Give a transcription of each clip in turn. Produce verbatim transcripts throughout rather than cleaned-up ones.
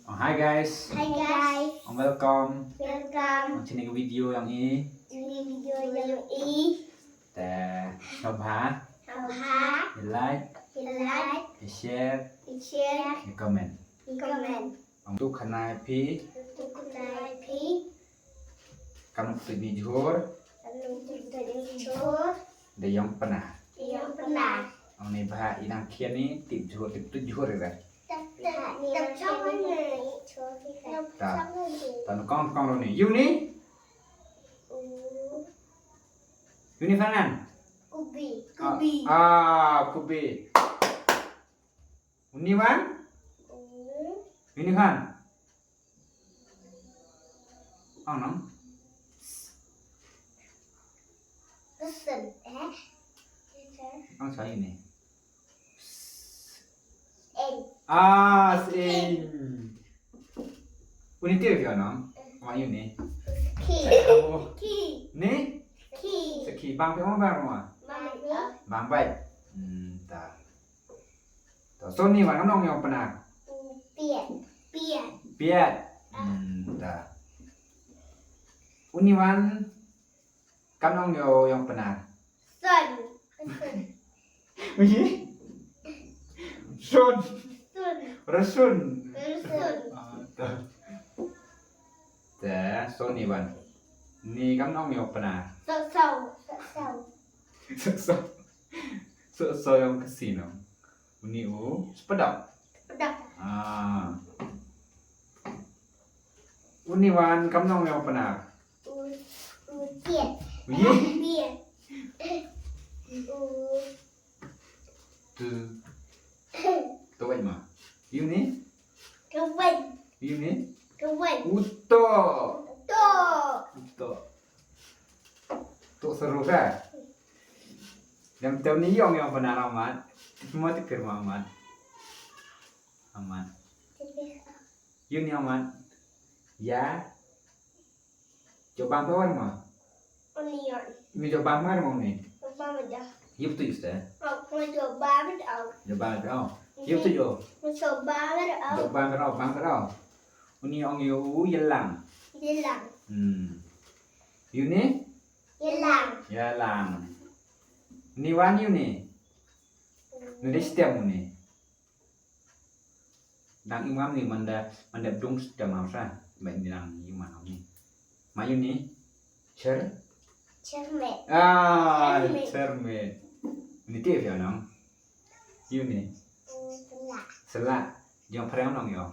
Hi guys. Hi guys. Welcome. Welcome. Ong chini video yang i. Ini video yang i. Te shabha. Shabha. Like. Like. Share. Share. Comment. Comment. Ong tu khana phi. Tu khana phi. Kan tu ni jhur. Kan tu ni jhur. De yang pernah. Yang pernah. Ong ni bah inang khian ni tip jhur tip tu jhur ira. Tap tap ni tap chong ni. Ta. Tan kong kong ni. You ni? You ni Fanan? Kubi. Kubi. Ah, kubi. Uni wan? Uni wan? Ong nong? Listen, eh? Ong sa ini. En. Ah, sing. Uni tiu kio nong? Ong uni. Ki. Oh. Ki. Ni? Ki. Seki bang pi ong bang ma? Mami. Bang bai. Hmm, ta. Ta so ni wan nong yong pernah. Piat. Piat. Piat. Hmm, ta. Uni wan kan ong yo yong pernah. Son. Ui. Sun. Sun. Resun. Resun. Ah, ta. Te so ni wan. Ni kan ong yo pernah. Sok sok. Sok sok. So so. So so yong kasino. Uni u sepedak. Pedak. Ah. Uni wan kan ong yo pernah. U u tiat. Ui. Tiat. U Tu. Tu wan ma. You ni? Kawan. You ni? Kawan. Uto. Tok. Uto. Tu seru ka? Yang tahu ni yong yong pernah amat. Semua tikir amat. Amat. You ni amat. Ya. Jobang kawan ma. Onion. Ni jobang mar ma ni. Coba aja. Yup tu yuste. Aku coba aja. Jobang kau. Yup tu yo. Coba aja. Jobang kau, bang kau. Uni ong yo u yelang. Yelang. Hmm. You ni? Yelang. Yelang. Ni wan you ni? Ni dei stem ni. Dang imam ni manda manda dong stem am sa. Ba ni dang imam ni. Ma you ni? Cher. Cermet. Ah, Cermet. Cermet. Ni tiap ya nong. You ni. Sebelah. Sela. Jong phareng nong yo.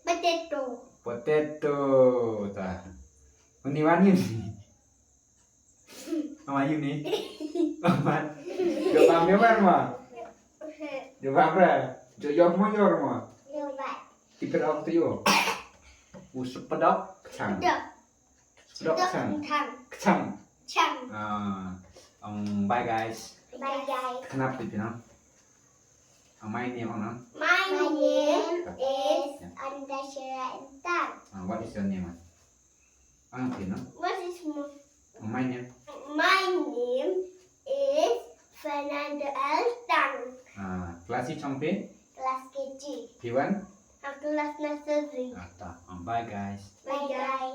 Potato. Potato ta. Uni wan you ni. Ama you ni. Amat. Jobang jobang ma. Jobang bra. Jo jobang mo jor ma. Coba. Tipir ok tu yo. U sepedak chang. Dah. Sepedak chang. Tang. Chang. Chang. Ah, um, bye guys. Bye guys. Kenapa tu no? Amai ni ong no? My name is Andashira Intang. Ah, what is your name? Ang pin no? What is my, Amai ni. My name is Fernando L Tang. Ah, class i chong pin? Class K G. Piwan? A class nursery. Ah, ta. Um, bye guys. Bye guys.